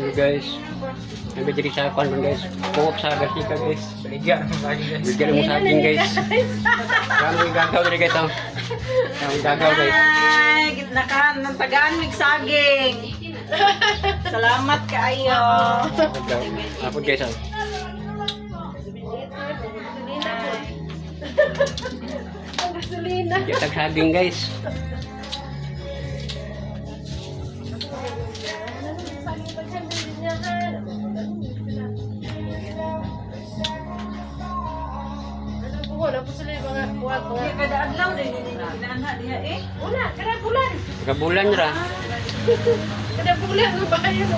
Hello guys. Nandito diri sa kwan guys. Co-op sa Garcia guys. Baligya ng saging, guys. Bigyan mo saging, guys. Kami gagaw diri, guys. Oh. Kami gagaw, guys. Ay, naka, nantagaan mig saging. Salamat kaayo. Ako guys. Oh. Ang gasolina. Bigyan tag saging, guys. Sila yung mga kuwag mga. Kaya kada adlaw din ninyo ginaanha diha eh. Una, kada bulan. Kabulan ra. Kada bulan no ba yun?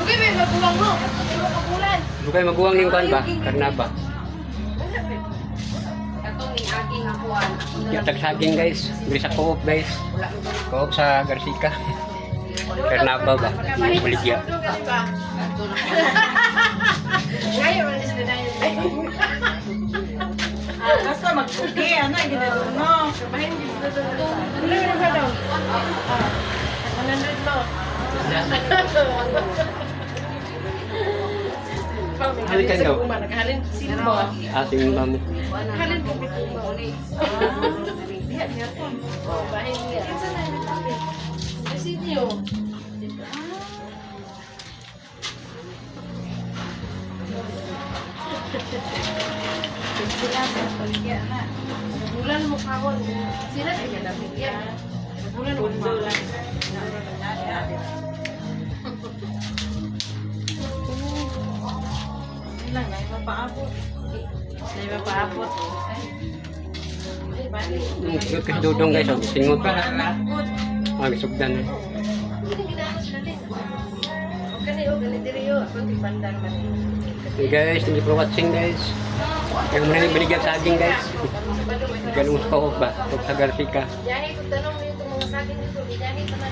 Lugay may maguwang mo. Tulo ka bulan. Bukay maguwang ning kwan ba? Karnaba. Katong ning agi nga kuwan. Ako na Bigyan tag saging, guys. Diri sa co-op, guys. Co-op sa Garcia. Karnaba ba? Baligya. Ngayon, wala sila na yun. Ah, basta mag-ugi ana ginano no. Ano yun ba daw? 100 mo. Halin ka daw. Naghalin sino? Ah, singin ba mo? Naghalin po ko. Diha diha po. Bahin niya. Kasi niyo. Sila sa baligya na. Bulan mo kahon. Sila sa kadapit yan. Bulan mo Pundo kahon. lang. Lang na mapaabot. Na mapaabot. Ay, bali. Kasi dudong, guys. Oh. Singot. Good. Ah, gisugdan eh. Hindi ginama sila din. Huwag ka na yun, ganit diri yun. Kunti bandar man. Hey guys, thank you for watching, guys. Kaya mo na yung binigyan saging, guys. Bigyan mo sa co-op ba? Co-op sa Garcia. Yahi, kung tanong mo yung mga saging dito, yahi pa na.